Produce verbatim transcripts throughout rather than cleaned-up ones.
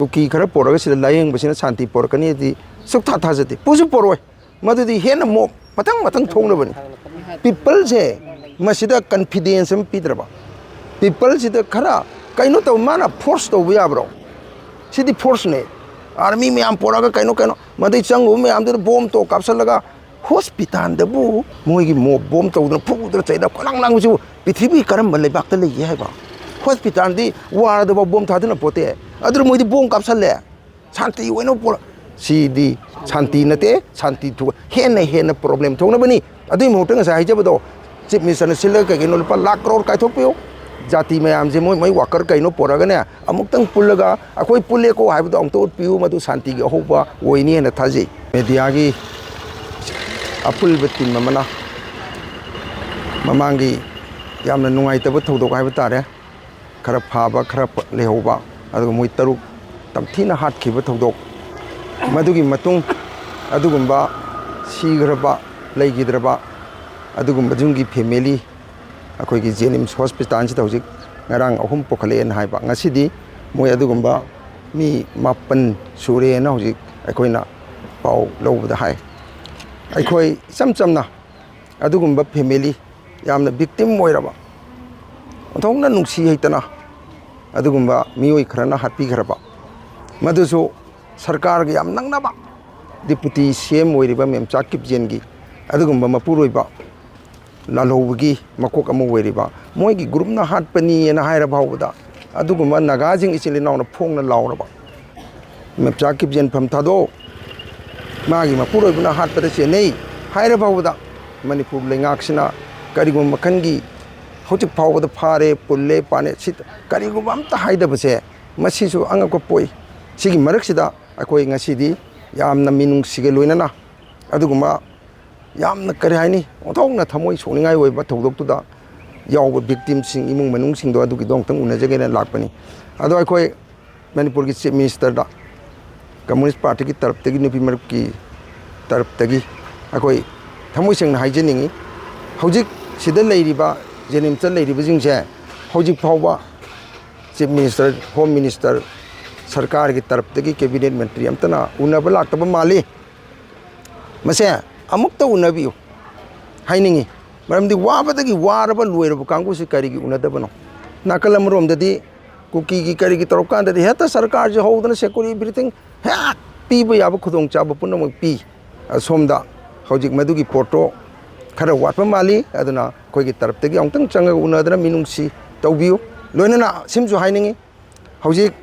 ꯀꯨꯀꯤ ꯈꯔ ꯄꯣꯔꯛꯑꯒ ꯁꯤꯗ ꯂꯥꯌꯦꯡꯕꯁꯤꯅ ꯁꯥꯟꯇꯤ ꯄꯣꯔꯛꯀꯅꯤꯗꯤ ꯁꯨꯛꯊꯥ ꯊꯥꯖꯗꯦ꯫ ꯄꯨꯁꯨ ꯄꯣꯔꯛꯑꯣꯏ꯫ ꯃꯗꯨꯗꯤ ꯍꯦꯟꯅ ꯃꯣꯞ ꯃꯊꯪ ꯃꯊꯪ ꯊꯣꯛꯅꯕꯅꯤ꯫ ꯄꯤꯄꯜꯁꯦ ꯃꯁꯤꯗ ꯀꯟꯐꯤꯗꯦꯟꯁ ꯑꯃ ꯄꯤꯗ꯭ꯔꯕ, ꯄꯤꯄꯜꯁꯤꯗ ꯈꯔ ꯀꯩꯅꯣ ꯇꯧ, ꯃꯥꯅ ꯐꯣꯔꯁ ꯇꯧꯕ ꯌꯥꯕ꯭ꯔꯣ? ꯁꯤꯗꯤ ꯐꯣꯔꯁꯅꯦ꯫ ꯑꯥꯔꯃꯤ ꯃꯌꯥꯝ ꯄꯣꯔꯛꯑꯒ ꯀꯩꯅꯣ ꯀꯩꯅꯣ, ꯃꯗꯩ ꯆꯪꯉꯨꯕ ꯃꯌꯥꯝꯗꯨꯗ ꯕꯣꯝ ꯇꯣꯛ ꯀꯥꯞꯁꯤꯜꯂꯒ ꯍꯣꯁꯄꯤꯇꯥꯜꯗꯕꯨ ꯃꯣꯏꯒꯤ ꯃꯣꯞ ꯕꯣꯝ ꯇꯧꯗꯅ ꯐꯨꯗꯅ ꯆꯩꯗꯅ ꯈꯣꯂꯥꯡ ꯂꯥꯡꯕꯁꯤꯕꯨ ꯄ꯭ꯔꯤꯊꯤꯕꯤ ꯀꯔꯝꯕ ꯂꯩꯕꯥꯛꯇ ꯂꯩꯒꯦ ꯍꯥꯏꯕ? ꯍꯣꯁꯄꯤꯇꯥꯜꯗꯤ ꯋꯥꯔꯗꯐꯥꯎ ꯕꯣꯝ ꯊꯥꯗꯅ ꯄꯣꯠꯇꯦ, ꯑꯗꯨꯅ ꯃꯣꯏꯗꯤ ꯕꯣꯝ ꯀꯥꯞꯁꯜꯂꯦ꯫ ꯁꯥꯟꯇꯤ ꯑꯣꯏꯅ ꯄꯨꯔꯛ-, ꯁꯤꯗꯤ ꯁꯥꯟꯇꯤ ꯅꯠꯇꯦ, ꯁꯥꯟꯇꯤ ꯊꯨ-, ꯍꯦꯟꯅ ꯍꯦꯟꯅ ꯄ꯭ꯔꯣꯕ꯭ꯂꯦꯝ ꯊꯣꯛꯅꯕꯅꯤ꯫ ꯑꯗꯨꯒꯤ ꯃꯍꯨꯠꯇ ꯉꯁꯥꯏ ꯍꯥꯏꯖꯕꯗꯣ, ꯆꯤꯐ ꯃꯤꯅꯤꯁꯇꯔꯅ ꯁꯤꯜꯂꯒ ꯀꯩ ꯀꯩꯅꯣ ꯂꯨꯄꯥ ꯂꯥꯈ ꯀꯔꯣꯔ ꯀꯥꯏꯊꯣꯛꯄꯤꯌꯨ꯫ ꯖꯥꯇꯤ ꯃꯌꯥꯝꯁꯦ ꯃꯣꯏ ꯃꯣꯏ ꯋꯥꯀꯔ ꯀꯩꯅꯣ ꯄꯨꯔꯒꯅꯦ, ꯑꯃꯨꯛꯇꯪ ꯄꯨꯜꯂꯒ ꯑꯩꯈꯣꯏ ꯄꯨꯜꯂꯦꯀꯣ ꯍꯥꯏꯕꯗꯣ ꯑꯃꯨꯛꯇ ꯎꯠꯄꯤꯌꯨ, ꯃꯗꯨ ꯁꯥꯟꯇꯤꯒꯤ ꯑꯍꯧꯕ ꯑꯣꯏꯅꯤ ꯍꯥꯏꯅ ꯊꯥꯖꯩ꯫ ꯃꯦꯗꯤꯌꯥꯒꯤ ꯑꯄꯨꯟꯕ ꯇꯤꯝ ꯑꯃꯅ ꯃꯃꯥꯡꯒꯤ ꯌꯥꯝꯅ ꯅꯨꯡꯉꯥꯏꯇꯕ ꯊꯧꯗꯣꯛ ꯍꯥꯏꯕ ꯇꯥꯔꯦ, ꯈꯔ ꯐꯥꯕ, ꯈꯔ ꯄ-, ꯂꯩꯍꯧꯕ, ꯑꯗꯨꯒ ꯃꯣꯏ ꯇꯔꯨꯛ ꯇꯝꯊꯤꯅ ꯍꯥꯠꯈꯤꯕ ꯊꯧꯗꯣꯛ, ꯃꯗꯨꯒꯤ ꯃꯇꯨꯡ ꯑꯗꯨꯒꯨꯝꯕ ꯁꯤꯈ꯭ꯔꯕ, ꯂꯩꯈꯤꯗ꯭ꯔꯕ ꯑꯗꯨꯒꯨꯝꯕꯁꯤꯡꯒꯤ ꯐꯦꯃꯤꯂꯤ ꯑꯩꯈꯣꯏꯒꯤ ꯖꯦꯅꯤꯝꯁ ꯍꯣꯁꯄꯤꯇꯥꯜꯁꯤꯗ ꯍꯧꯖꯤꯛ ꯉꯔꯥꯡ ꯑꯍꯨꯝ ꯄꯨꯈꯠꯂꯛꯑꯦꯅ ꯍꯥꯏꯕ꯫ ꯉꯁꯤꯗꯤ ꯃꯣꯏ ꯑꯗꯨꯒꯨꯝꯕ ꯃꯤ ꯃꯥꯄꯟ ꯁꯨꯔꯦꯅ ꯍꯧꯖꯤꯛ ꯑꯩꯈꯣꯏꯅ ꯄꯥꯎ ꯂꯧꯕꯗ ꯍꯥꯏ꯫ ꯑꯩꯈꯣꯏ ꯏꯆꯝ ꯆꯝꯅ ꯑꯗꯨꯒꯨꯝꯕ ꯐꯦꯃꯤꯂꯤ, ꯌꯥꯝꯅ ꯚꯤꯛꯇꯤꯝ ꯑꯣꯏꯔꯕ, ꯑꯣꯟꯊꯣꯛꯅ ꯅꯨꯡꯁꯤ ꯍꯩꯇꯅ ꯑꯗꯨꯒꯨꯝꯕ ꯃꯤꯑꯣꯏ ꯈꯔꯅ ꯍꯥꯠꯄꯤꯈ꯭ꯔꯕ, ꯃꯗꯨꯁꯨ ꯁꯔꯀꯥꯔꯒ ꯌꯥꯝ ꯅꯛꯅꯕ ꯗꯤꯄꯨꯇꯤ ꯁꯤ ꯑꯦꯝ ꯑꯣꯏꯔꯤꯕ ꯃꯦꯝꯆꯥ ꯀꯤꯞꯖꯦꯟꯒꯤ ꯑꯗꯨꯒꯨꯝꯕ ꯃꯄꯨꯔꯣꯏꯕ ꯂꯥꯜꯍꯧꯕꯒꯤ ꯃꯀꯣꯛ ꯑꯃ ꯑꯣꯏꯔꯤꯕ ꯃꯣꯏꯒꯤ ꯒ꯭ꯔꯨꯞꯅ ꯍꯥꯠꯄꯅꯤꯅ ꯍꯥꯏꯔ ꯐꯥꯎꯕꯗ, ꯑꯗꯨꯒꯨꯝꯕ ꯅꯥꯒꯥꯁꯤꯡ ꯏꯆꯤꯜ ꯏꯅꯥꯎꯅ ꯐꯣꯡꯅ ꯂꯥꯎꯔꯕ, ꯃꯦꯝꯆꯥ ꯀꯤꯞꯖꯦꯟ ꯐꯝ ꯊꯥꯗꯣꯛ, ꯃꯥꯒꯤ ꯃꯄꯨꯔꯣꯏꯕꯅ ꯍꯥꯠꯄꯗ ꯆꯦꯟꯅꯩ ꯍꯥꯏꯔ ꯐꯥꯎꯕꯗ, ꯃꯅꯤꯄꯨꯔ ꯂꯩꯉꯥꯛꯁꯤꯅ ꯀꯔꯤꯒꯨꯝꯕ ꯃꯈꯜꯒꯤ ꯍꯧꯖꯤꯛ ꯐꯥꯎꯕꯗ ꯐꯥꯔꯦ, ꯄꯨꯜꯂꯦ, ꯄꯥꯅꯦ, ꯁꯤ ꯀꯔꯤꯒꯨꯝꯕ ꯑꯝꯇ ꯍꯥꯏꯗꯕꯁꯦ, ꯃꯁꯤꯁꯨ ꯑꯉꯛꯄ ꯄꯣꯛꯏ꯫ ꯁꯤꯒꯤ ꯃꯔꯛꯁꯤꯗ ꯑꯩꯈꯣꯏ ꯉꯁꯤꯗꯤ ꯌꯥꯝꯅ ꯃꯤꯅꯨꯡꯁꯤꯒ ꯂꯣꯏꯅꯅ ꯑꯗꯨꯒꯨꯝꯕ ꯌꯥꯝꯅ, ꯀꯔꯤ ꯍꯥꯏꯅꯤ, ꯑꯣꯟꯊꯣꯛꯅ ꯊꯃꯣꯏ ꯁꯣꯛꯅꯤꯡꯉꯥꯏ ꯑꯣꯏꯕ ꯊꯧꯗꯣꯛꯇꯨꯗ ꯌꯥꯎꯕ ꯚꯤꯛꯇꯤꯝꯁꯤꯡ, ꯏꯃꯨꯡ ꯃꯅꯨꯡꯁꯤꯡꯗꯣ ꯑꯗꯨꯒꯤꯗꯣ ꯑꯃꯨꯛꯇꯪ ꯎꯅꯖꯒꯦꯅ ꯂꯥꯛꯄꯅꯤ꯫ ꯑꯗꯣ ꯑꯩꯈꯣꯏ ꯃꯅꯤꯄꯨꯔꯒꯤ ꯆꯤꯐ ꯃꯤꯅꯤꯁꯇꯔꯗ, ꯀꯝꯃꯨꯅꯤꯁ ꯄꯥꯔꯇꯤꯒꯤ ꯇꯔꯞꯇꯒꯤ, ꯅꯨꯄꯤ ꯃꯔꯨꯞꯀꯤ ꯇꯔꯞꯇꯒꯤ ꯑꯩꯈꯣꯏ ꯊꯃꯣꯏ ꯁꯦꯡꯅ ꯍꯥꯏꯖꯅꯤꯡꯉꯤ, ꯍꯧꯖꯤꯛ ꯁꯤꯗ ꯂꯩꯔꯤꯕ, ꯖꯦꯅꯤꯝꯁꯇ ꯂꯩꯔꯤꯕꯁꯤꯡꯁꯦ ꯍꯧꯖꯤꯛ ꯐꯥꯎꯕ ꯆꯤꯐ ꯃꯤꯅꯤꯁꯇꯔ, ꯍꯣꯝ ꯃꯤꯅꯤꯁꯇꯔ, ꯁꯔꯀꯥꯔꯒꯤ ꯇꯔꯞꯇꯒꯤ ꯀꯦꯕꯤꯅꯦꯠ ꯃꯟꯇ꯭ꯔꯤ ꯑꯝꯇꯅ ꯎꯅꯕ ꯂꯥꯛꯇꯕ ꯃꯥꯜꯂꯤ꯫ ꯃꯁꯦ ꯑꯃꯨꯛꯇ ꯎꯅꯕꯤꯌꯨ ꯍꯥꯏꯅꯤꯡꯉꯤ꯫ ꯃꯔꯝꯗꯤ ꯋꯥꯕꯗꯒꯤ ꯋꯥꯔꯕ ꯂꯣꯏꯔꯕ ꯀꯥꯡꯕꯨꯁꯤ ꯀꯔꯤꯒꯤ ꯎꯅꯗꯕꯅꯣ? ꯅꯥꯀꯜ ꯑꯃꯔꯣꯝꯗꯗꯤ ꯀꯨꯀꯤꯒꯤ ꯀꯔꯤꯒꯤ ꯇꯧꯔꯀꯥꯟꯗꯗꯤ ꯍꯦꯛꯇ ꯁꯔꯀꯥꯔꯁꯦ ꯍꯧꯗꯅ security everything ꯍꯦꯛ ꯄꯤꯕ ꯌꯥꯕ ꯈꯨꯗꯣꯡꯆꯥꯕ ꯄꯨꯝꯅꯃꯛ ꯄꯤ꯫ ꯑꯁꯣꯝꯗ ꯍꯧꯖꯤꯛ ꯃꯗꯨꯒꯤ ꯄꯣꯠꯇꯣ ꯈꯔ ꯋꯥꯠꯄ ꯃꯥꯜꯂꯤ꯫ ꯑꯗꯨꯅ ꯑꯩꯈꯣꯏꯒꯤ ꯇꯔꯞꯇꯒꯤ ꯑꯃꯨꯛꯇꯪ ꯆꯪꯉꯒ ꯎꯅꯗꯅ ꯃꯤꯅꯨꯡꯁꯤ ꯇꯧꯕꯤꯌꯨ꯫ ꯂꯣꯏꯅꯅ ꯁꯤꯃꯁꯨ ꯍꯥꯏꯅꯤꯡꯉꯤ, ꯍꯧꯖꯤꯛ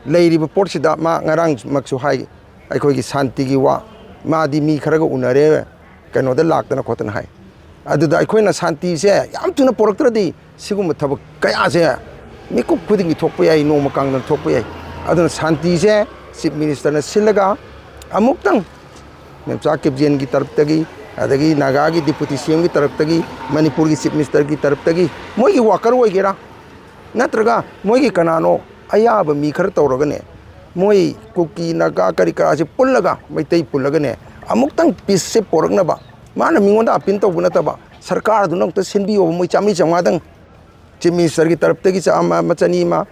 ꯂꯩꯔꯤꯕ ꯄꯣꯠꯁꯤꯗ ꯃꯥ ꯉꯔꯥꯡꯃꯛꯁꯨ ꯍꯥꯏ, ꯑꯩꯈꯣꯏꯒꯤ ꯁꯥꯟꯇꯤꯒꯤ ꯋꯥ, ꯃꯥꯗꯤ ꯃꯤ ꯈꯔꯒ ꯎꯅꯔꯦ, ꯀꯩꯅꯣꯗ ꯂꯥꯛꯇꯅ ꯈꯣꯠꯇꯅ ꯍꯥꯏ꯫ ꯑꯗꯨꯗ ꯑꯩꯈꯣꯏꯅ ꯁꯥꯟꯇꯤꯁꯦ ꯌꯥꯝ ꯊꯨꯅ ꯄꯣꯔꯛꯇ꯭ꯔꯗꯤ ꯁꯤꯒꯨꯝꯕ ꯊꯕꯛ ꯀꯌꯥꯁꯦ ꯃꯤꯀꯨꯞ ꯈꯨꯗꯤꯡꯒꯤ ꯊꯣꯛꯄ ꯌꯥꯏ, ꯅꯣꯡꯃ ꯀꯥꯡꯗꯅ ꯊꯣꯛꯄ ꯌꯥꯏ꯫ ꯑꯗꯨꯅ ꯁꯥꯟꯇꯤꯁꯦ Chief Ministerꯅ ꯁꯤꯜꯂꯒ ꯑꯃꯨꯛꯇꯪ ꯃꯦꯝꯆꯥ ꯀꯤꯞꯖꯦꯟꯒꯤ ꯇꯔꯞꯇꯒꯤ, ꯑꯗꯒꯤ ꯅꯥꯒꯥꯒꯤ Deputy CMꯒꯤ ꯇꯔꯞꯇꯒꯤ, ꯃꯅꯤꯄꯨꯔꯒꯤ Chief Ministerꯒꯤ ꯇꯔꯞꯇꯒꯤ, ꯃꯣꯏꯒꯤ worker ꯑꯣꯏꯒꯦꯔꯥ, ꯅꯠꯇ꯭ꯔꯒ ꯃꯣꯏꯒꯤ ꯀꯅꯥꯅꯣ ꯑꯌꯥꯕ ꯃꯤ ꯈꯔ ꯇꯧꯔꯒꯅꯦ, ꯃꯣꯏ ꯀꯨꯀꯤ, ꯅꯥꯒꯥ, ꯀꯔꯤ ꯀꯔꯥꯁꯦ ꯄꯨꯜꯂꯒ, ꯃꯩꯇꯩ ꯄꯨꯜꯂꯒꯅꯦ, ꯑꯃꯨꯛꯇꯪ peaceꯁꯦ ꯄꯣꯔꯛꯅꯕ, ꯃꯥꯅ ꯃꯤꯉꯣꯟꯗ appeal ꯇꯧꯕ ꯅꯠꯇꯕ, ꯁꯔꯀꯥꯔꯗꯨꯅ ꯑꯃꯨꯛꯇ ꯁꯤꯟꯕꯤꯌꯣꯕ, ꯃꯣꯏ ꯆꯥꯝꯃꯔꯤ ꯆꯥꯝꯃꯉꯥꯗꯪ꯫ Chief Ministerꯒꯤ ꯇꯔꯞꯇꯒꯤ ꯆꯥꯝꯃ ꯑꯃ, ꯆꯅꯤ ꯑꯃ,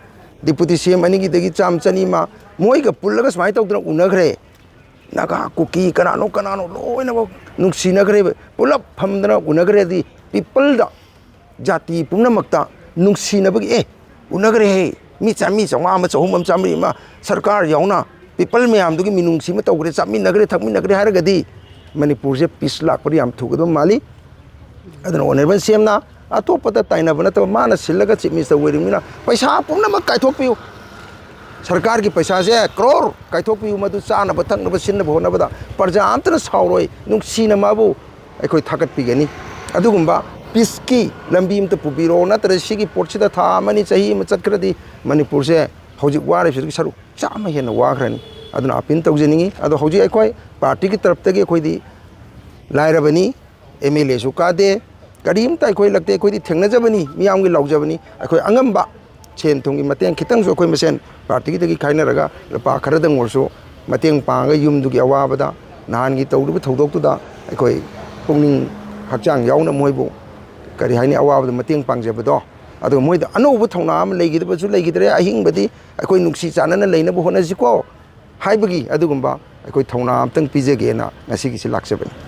Deputy CM ꯑꯅꯤꯒꯤꯗꯒꯤ ꯆꯥꯝꯃ, ꯆꯅꯤ ꯑꯃ, ꯃꯣꯏꯒ ꯄꯨꯜꯂꯒ ꯁꯨꯃꯥꯏꯅ ꯇꯧꯗꯅ ꯎꯅꯈ꯭ꯔꯦ꯫ ꯅꯥꯒꯥ, ꯀꯨꯀꯤ, ꯀꯅꯥꯅꯣ ꯀꯅꯥꯅꯣ ꯂꯣꯏꯅꯃꯛ ꯅꯨꯡꯁꯤꯅꯈ꯭ꯔꯦꯕ꯫ ꯄꯨꯂꯞ ꯐꯝꯗꯅ ꯎꯅꯈ꯭ꯔꯗꯤ peopleꯗ, ꯖꯥꯇꯤ ꯄꯨꯝꯅꯃꯛꯇ ꯅꯨꯡꯁꯤꯅꯕꯒꯤ, "ꯑꯦ, ꯎꯅꯈ꯭ꯔꯦꯍꯦ, ꯃꯤ ꯆꯥꯝꯃꯔꯤ ꯆꯥꯝꯃꯉꯥ ꯑꯃ, ꯆꯍꯨꯝ ꯑꯃ, ꯆꯥꯝꯃꯔꯤ ꯑꯃ, ꯁꯔꯀꯥꯔ ꯌꯥꯎꯅ people ꯃꯌꯥꯝꯗꯨꯒꯤ ꯃꯤꯅꯨꯡꯁꯤ ꯑꯃ ꯇꯧꯈ꯭ꯔꯦ, ꯆꯥꯃꯤꯟꯅꯈ꯭ꯔꯦ, ꯊꯛꯃꯤꯟꯅꯈ꯭ꯔꯦ" ꯍꯥꯏꯔꯒꯗꯤ ꯃꯅꯤꯄꯨꯔꯁꯦ peace ꯂꯥꯛꯄꯗꯤ ꯌꯥꯝ ꯊꯨꯒꯗꯕ ꯃꯥꯜꯂꯤ꯫ ꯑꯗꯨꯅ Honourable CMꯅ ꯑꯇꯣꯞꯄꯗ ꯇꯥꯏꯅꯕ ꯅꯠꯇꯕ, ꯃꯥꯅ ꯁꯤꯜꯂꯒ Chief Minister ꯑꯣꯏꯔꯤꯕꯅꯤꯅ ꯄꯩꯁꯥ ꯄꯨꯝꯅꯃꯛ ꯀꯥꯏꯊꯣꯛꯄꯤꯌꯨ꯫ ꯁꯔꯀꯥꯔꯒꯤ ꯄꯩꯁꯥꯁꯦ ꯀ꯭ꯔꯣꯔ ꯀꯥꯏꯊꯣꯛꯄꯤꯌꯨ, ꯃꯗꯨ ꯆꯥꯅꯕ ꯊꯛꯅꯕ ꯁꯤꯟꯅꯕ ꯍꯣꯠꯅꯕꯗ ꯄ꯭ꯔꯖꯥ ꯑꯝꯇꯅ ꯁꯥꯎꯔꯣꯏ, ꯅꯨꯡꯁꯤꯅ ꯃꯥꯕꯨ ꯑꯩꯈꯣꯏ ꯊꯥꯒꯠꯄꯤꯒꯅꯤ꯫ ꯑꯗꯨꯒꯨꯝꯕ peaceꯀꯤ ꯂꯝꯕꯤ ꯑꯃꯇ ꯄꯨꯕꯤꯔꯣ, ꯅꯠꯇ꯭ꯔꯗꯤ ꯁꯤꯒꯤ ꯄꯣꯠꯁꯤꯗ ꯊꯥ ꯑꯃꯅꯤ, ꯆꯍꯤ ꯑꯃ ꯆꯠꯈ꯭ꯔꯗꯤ ꯃꯅꯤꯄꯨꯔꯁꯦ ꯍꯧꯖꯤꯛ ꯋꯥꯔꯤꯕꯁꯤꯗꯒꯤ ꯁꯔꯨꯛ ꯆꯥꯝꯃ ꯍꯦꯟꯅ ꯋꯥꯈ꯭ꯔꯅꯤ꯫ ꯑꯗꯨꯅ appeal ꯇꯧꯖꯅꯤꯡꯉꯤ꯫ ꯑꯗꯣ ꯍꯧꯖꯤꯛ ꯑꯩꯈꯣꯏ partyꯒꯤ ꯇꯔꯞꯇꯒꯤ ꯑꯩꯈꯣꯏꯗꯤ ꯂꯥꯏꯔꯕꯅꯤ, MLAꯁꯨ ꯀꯥꯗꯦ, ꯀꯔꯤꯝꯇ ꯑꯩꯈꯣꯏ ꯂꯛꯇꯦ, ꯑꯩꯈꯣꯏꯗꯤ ꯊꯦꯡꯅꯖꯕꯅꯤ, ꯃꯤꯌꯥꯝꯒꯤ ꯂꯥꯎꯖꯕꯅꯤ꯫ ꯑꯩꯈꯣꯏ ꯑꯉꯝꯕ ꯁꯦꯟ ꯊꯨꯝꯒꯤ ꯃꯇꯦꯡ ꯈꯤꯇꯪꯁꯨ ꯑꯩꯈꯣꯏ ꯃꯁꯦꯟ partyꯒꯤꯗꯒꯤ ꯈꯥꯏꯅꯔꯒ ꯂꯨꯄꯥ ꯈꯔꯗꯪ ꯑꯣꯏꯔꯁꯨ ꯃꯇꯦꯡ ꯄꯥꯡꯉꯒ ꯌꯨꯝꯗꯨꯒꯤ ꯑꯋꯥꯕꯗ, ꯅꯍꯥꯟꯒꯤ ꯇꯧꯔꯤꯕ ꯊꯧꯗꯣꯛꯇꯨꯗ ꯑꯩꯈꯣꯏ ꯄꯨꯛꯅꯤꯡ ꯍꯛꯆꯥꯡ ꯌꯥꯎꯅ ꯃꯣꯏꯕꯨ, ꯀꯔꯤ ꯍꯥꯏꯅꯤ, ꯑꯋꯥꯕꯗ ꯃꯇꯦꯡ ꯄꯥꯡꯖꯕꯗꯣ, ꯑꯗꯨꯒ ꯃꯣꯏꯗ ꯑꯅꯧꯕ ꯊꯧꯅꯥ ꯑꯃ ꯂꯩꯈꯤꯗꯕꯁꯨ ꯂꯩꯈꯤꯗ꯭ꯔꯦ꯫ ꯑꯍꯤꯡꯕꯗꯤ ꯑꯩꯈꯣꯏ ꯅꯨꯡꯁꯤ ꯆꯥꯟꯅꯅ ꯂꯩꯅꯕ ꯍꯣꯠꯅꯁꯤꯀꯣ ꯍꯥꯏꯕꯒꯤ ꯑꯗꯨꯒꯨꯝꯕ ꯑꯩꯈꯣꯏ ꯊꯧꯅꯥ ꯑꯝꯇꯪ ꯄꯤꯖꯒꯦꯅ ꯉꯁꯤꯒꯤꯁꯤ ꯂꯥꯛꯆꯕꯅꯤ꯫